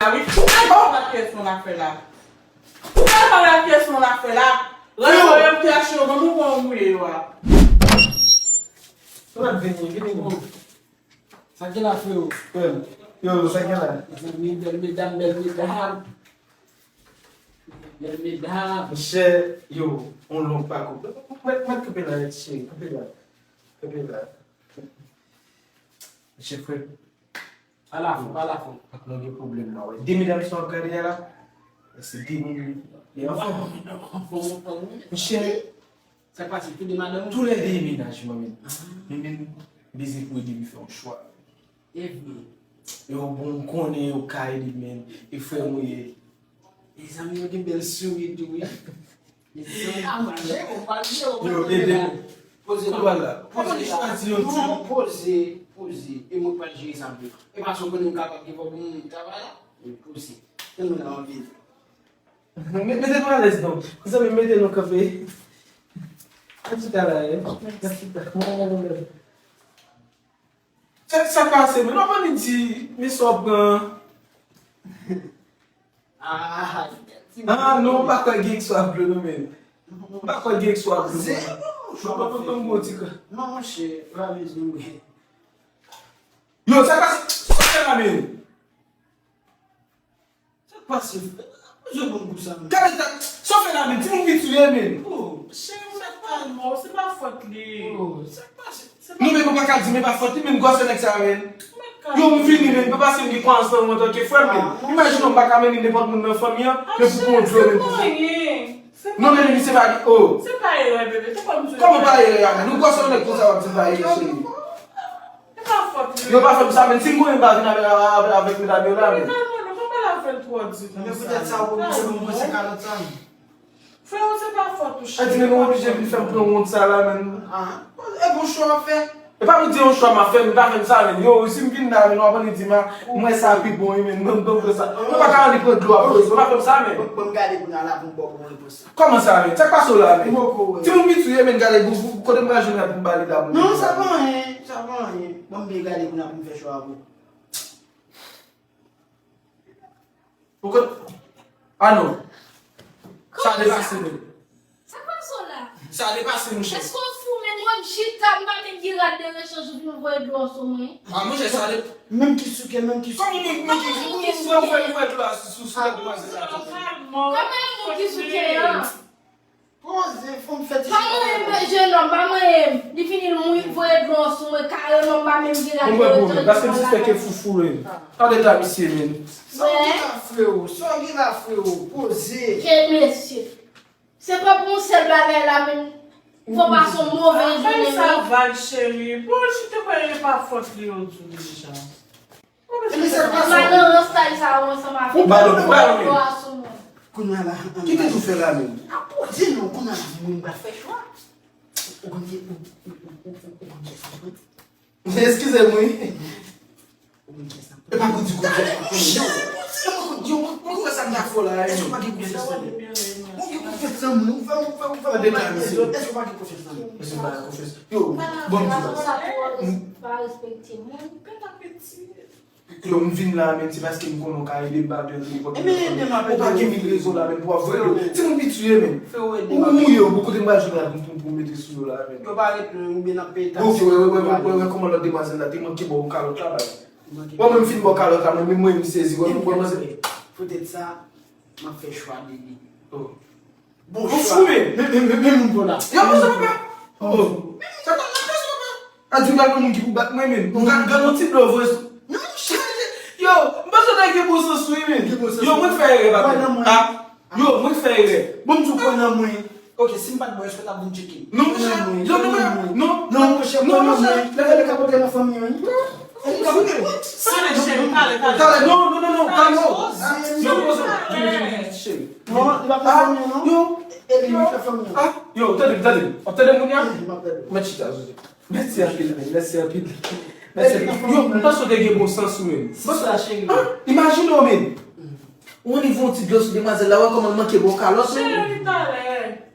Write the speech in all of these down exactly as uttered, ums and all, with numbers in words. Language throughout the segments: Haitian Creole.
Ou pral pa wè pyès moun afè la. Ou pral pa wè pyès moun afè la. Rann yo, yo te achte yo, ban mwen pran mouye yo a. Sa vini, vini. Sa gen la, freo? Frè m. Yo, sa gen la? Mezanmi, bèl medam, bèl medam. Bèl medam. Monchè, yo, on long pakou. Mèt, mèt kanpe la, cheri, kanpe la. Kanpe la. Monchè, frè m. Pa la fon, pa la fon. Ak nou gen pwoblèm la, wè. De medam sa w ap gade a la, se de moun li anfòm. Monchè, sa k pase, tou de madanm ou? Toulède e mennaj mwen menm. Men menm bezwen pou ede m fè yon chwa. E vre. E yo bon, m konnen yo ka ede m menm. E frè m ou ye. Mezanmi, yo gen bèl souri tou, wi. Mezanmi, ah, manje, ou pa jere, ou pa jere. Yo, ede m. Poze, non. Poze, chwazi yon ti. Non, poze, poze. E mwen k pral jere sa pou ou. E pa si w konnen m kapab gen pwoblèm moun travay la. Poze. Tann mwen la, m ap vini. Mete nou alèz non. Mezanmi, mete nou kanpe. Nan chita la, wi. Nan chita. Mwen, mwen, mwen. Sa, sa pase, men w ap annik di, men sa w pran. Ah, ah, non, m pa kwè gen ekswa blo non, men. M pa kwè gen ekswa blo. Zero. M pa kontan m bon ti kran. Non, monchè, pa bezwen, wi. Yo, sa pase, sa fè la, men. Sa k pase, frè? Ou bezwen ban m kou sa, men. Gade sa, sa w fè la, men? Timoun piti w ye, men. Oh, cheri, ou fè kalm, se pa fòt li. Oh, sa k pase? Non, men ou pa ka di, men pa fòt li, men gwosè nèg sa, men. Yo, m vini, men, pa paske m gen kwayans nan ou antanke frè m, men. Imajine w, m pa ka mennen nenpòt moun nan fanmi an, men pou kont yo, men pou. Non, men li se pa li, oh. Se pa erè, bebe, se pa msye. Kòman pa erè a, men? Nou gwosè nèg konsa, w ap di pa erè, cheri. Se pa fòt li. Yo pa fè m sa, men si m konnen m pa vin avè, avè, avèk medam yo la, men. Medam yo, nou pa pale avè l twò di konsa. Men poutèt sa, ou oblije ban mwen se kalòt sa, men. Frè, se pa fòt ou, cheri. Sa di, men nou oblije vin fè m pran wont sa la, men. Ah, e bon chwa w ap fè. E pa pou di yon chwa m ap fè, men pa fè m sa, men. Yo, si m vin la, men, w ap annik di m, a, mwen sa pi bon, wi, men, mwen, mwen, mwen, sa. Ou pa ka annik pran dlo a, frè, ou pa fè m sa, men. Bon, bon, gade pou n al la, pou m ba w bon repons. Kòman sa, men? Sa k pase w la, men? M poko wè. Timoun piti w ye, men, gade, pou, pou, kote m pral jwenn la pou m ba li la, pou. Non, sa pa anyen, sa pa anyen. Ban m byen gade pou n ap fè chwa pou. Ou kote? Ah non. Sa depase, men. Sa k pase w la? Sa depase, monchè. Èske w fou, men? Mwen, m chita, m pa menm gen rad de rechanj, ou vin voye dlo sou mwen. Ah, monchè, sa de. Menm ki souke, menm ki souke. Kòman moun, moun ki, moun ki voye, voye dlo a sou, sou, sou tèt demwazèl la? Kòman yon moun ki souke an? Poze, fò m fè ti. Pa manyen m, jenòm, pa manyen m. Li fini, l mouye, voye dlo sou mwen, kareman, m pa menm gen rad de rechanj. Mwen, mwen, paske m sistè ke foufou, wi. Gade ta misye, men. Sa w gen la, freo? Sa w gen la, freo? Poze. Ke mesye. Se pa pou yon sèl bagay la, men. Fò pase yon move jounen, men. Sa vag, cheri. Bon, si te kwè e pa fòt li, yo di w deja. Epi sa k pase? Ou pa nan rans tay sa ou ansanm avèk mwen. Ou pa nan rans. Kounye a la. Ki te tou fè la menm? Apoze non, kounye a la, mwen m pral fè chwa. Ou konn ki, ou, ou, ou, ou, ou konn ki sa mwen? Eskize m, wi. Ou konn ki sa mwen? E pa pou di kounye a. Yo, mwen, mwen, mwen kwè sa m ta fè la. Èske w pa gen konfyans nan mwen? Ou gen konfyans nan mwen? Ou fè, ou fè, ou fè. Èske w pa gen konfyans nan mwen? Èske w pa gen konfyans? Yo, bon, m di sa. Pa respekte moun. Yo, m vin la, men, se paske m konnen w ka ede m, pa pèdi nenpòt moun. Ou pa gen mil rezon la, men, pou w ap voye dlo. Timoun piti w ye, men. Ou mouye, ou kote m pral jwenn la pou, pou, pou mete sou yo la, men. Yo pa ret lwen, oubyen n ap peye taks. Ok, wè, wè, wè, wè, wè, wè, kòman lòt demwazèl la te manke ba w kalòt la, bay. Mwen, mwen, m fin ba w kalòt la, mwen, mwen, m sezi, wè, mwen, mwen, mwen. Poutèt sa, m ap fè chwa de li. Oh. Bon, ou fou, men. Men, men, men, men moun bon la. Yo, konsa, papa. Oh. Sa ta la konsa, papa. A di, gade moun ki pou bat mwen, men. Gade, gade yon ti dlo voye sou. Men, monchè. Yo, m panse w ta gen bon sans, wi, men. Gen bon sans. Yo, mwen k fè erè, papa. Kwè nan mwen. Ah. Yo, mwen k fè erè. Bon, m di w kwè nan mwen. Ok, si m pa t bò, èske w t ap vin tcheke m? Non, monchè. Non, non, non, non. Non, monchè, non, monchè. Lè, lè, lè, kapòte nan fanmi an, wi. Talè, cheri, talè, talè. Talè, non, non, non, non, kalme w. Yo, poze w. Vini, vini, vini, cheri. Non, li pa fè fanmi an, non. Yo. E li, li fè fanmi an. Ah, yo, tande, tande. W ap tande moun ya? Mèt chita, Jose. Mèsi anpil, men. Mèsi anpil. Mèsi anpil. Yo, m panse w te gen bon sans ou menm. Bon sans, cheri. Ah, imajine w, men. Ou annik voye yon ti dlo sou demwazèl la, wè kòman l manke ba w kalòt, men. Cheri, talè.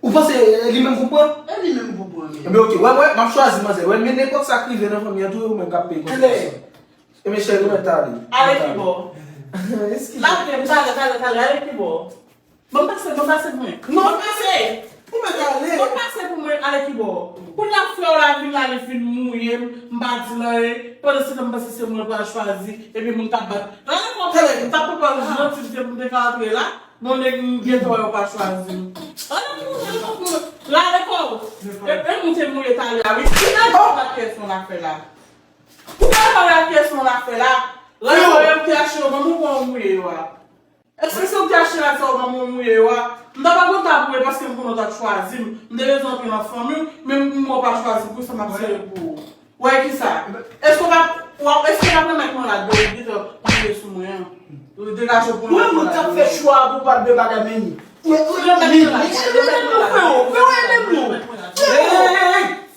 Ou panse, eh, li menm pou pran? E li menm pou pran, men. Ebyen, ok, wè, wè, m ap chwazi manzè. Wè, men nenpòt sa k rive nan fanmi an, tou, ou menm k ap peye konsèkans lan. Ebyen, cheri, ou mèt ale. Ale pi bò. Eskize. Lage m, talè, talè, talè, ale pi bò. Bon, pase, bon, pase pou mwen. Non. Bon, pase. Ou mèt ale. Bon, pase pou mwen, ale pi bò. Pou l ap fè w la, vin la, li fin mouye m, m pa di l anyen. Pandan se tan, m panse se mwen l pral chwazi, epi moun k ap bat. Lale kò w, m t ap pran pa janti, se pou m te ka antre la. Bon, nèg m gentan wè yo pa chwazi m. Lale kò w, lale kò w. E, e, moun te mouye talè a, wi. Ki nan yon bat kèson l ap fè la? Ou pa pale ak kesyon l ap fè la. Lè yo te achte yo, manman w mouye yo a. Èske se ou te achte la, se ou manman w mouye yo a? M ta pa kontan pou ou paske m konnen w t ap chwazi m. M te bezwen antre nan fanmi w, men m wè w pa chwazi m, pou sa m ap sere pou ou. Wè ki sa? Èske w pa, w ap, èske w pa pran nèg malad yo, ou gentan mouye sou mwen an? Ou degaje w pou nèg malad yo. Mwen, mwen t ap fè chwa pou w pa t byen bagay, men ni. Ou, ou, ni, ni, ni, ni, ni, freo, freo, e menm nou. Freo.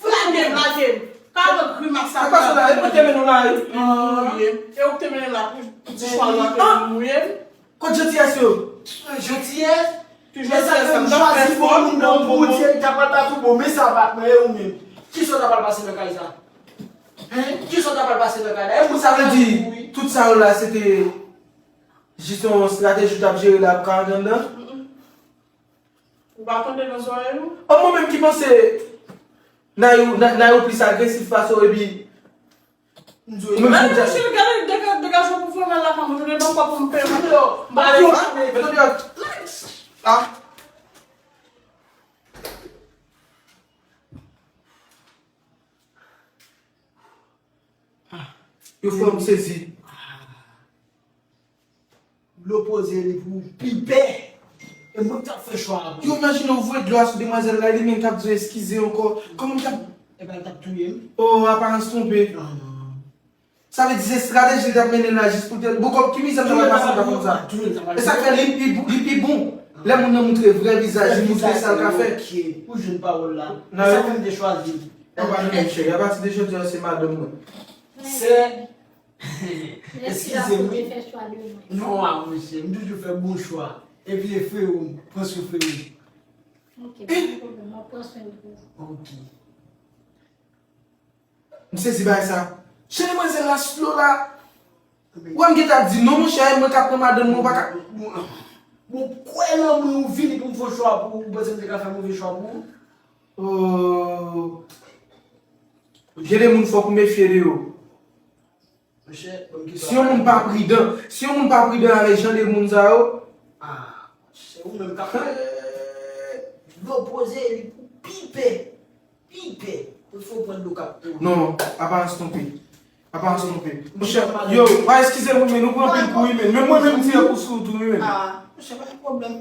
Lage m, lage m. Ka wè grimas sa. Sa pa sou la, e mwen te mennen w la, wi. An, wi. E ou ki te mennen m la pou ti chwa la te mouye m. Kot jantiyès yo? Jantiyès? Ki jantiyès sa? M t ap fè fò, m t ap fè fò. Bondye, li ta pral bat ou bon, men sa bat mwen, e ou menm. Kisa w ta pral pase nan kay sa? Hen? Kisa w ta pral pase nan kay la? E moun sa vle di, tout sa yo la, se te jis yon estrateji w t ap jere la pou ka antre anndan? Ou pa tande nan zòrèy ou? An, mwen menm ki panse Nayou, Na-, Nayou plis agresif pase w, epi ou menm si w te... Mèt cheri, gade, dega-, degaje w pou fè mal la, fanm, ou te gen kòb pou m peye pou yo. M pa ale. Mete w deyò. Ah. Yo fè m sezi. Dlo poze li pou pi pè. E mwen k t ap fè chwa a pou ou. Yo imajine w voye dlo a sou demwazèl la, e li menm k ap di w eskize ankò. Kòman l t ap... Epa l t ap touye m. Oh, aparans twonpe. Non, non. Sa vle di se estrateji l t ap mennen la jis pou te... Bon, kòm ki mizè m ta pral pase pa konn sa. E sa k fè li pi, li pi bon. Lè moun nan moutre vrè vizaj li, moutre sa l ka fè. Ok. Ou jwenn pawòl la. E sa k fè m te chwazi l. Papa nou menm cheri, apati de jodi a se madanm mwen. Sè, eskize m wi. Non, a monchè, m toujou fè bon chwa. Epi e freo m, pran sou freo m. Ok, pa gen pwoblèm, m ap pran swen l pou ou. Ok. M sezi bagay sa. Cheri, manzè la slow la. Ou wè m gentan ap di non, monchè, mwen ka pran madanm mwen, ou pa ka. Bon, bon, kwè nan mwen, ou vini pou m fè chwa pou ou, ou panse m te ka fè move chwa pou ou? Oh. Gen de moun fòk ou mefye de yo. Monchè, ban m kite... Si yon moun pa pridan, si yon moun pa pridan avèk jan de moun sa yo. Ah, monchè, ou menm k ap dlo poze li pou pi pè. Pi pè. Pou fè w pran dlo k ap tou. Non, aparans twonpe. Aparans twonpe. Monchè, yo, pa eskize m wi, men nou pran anpil kou wi, men. Men mwen menm m tire kou sou ou tou wi, men. Ah, monchè, pa gen pwoblèm.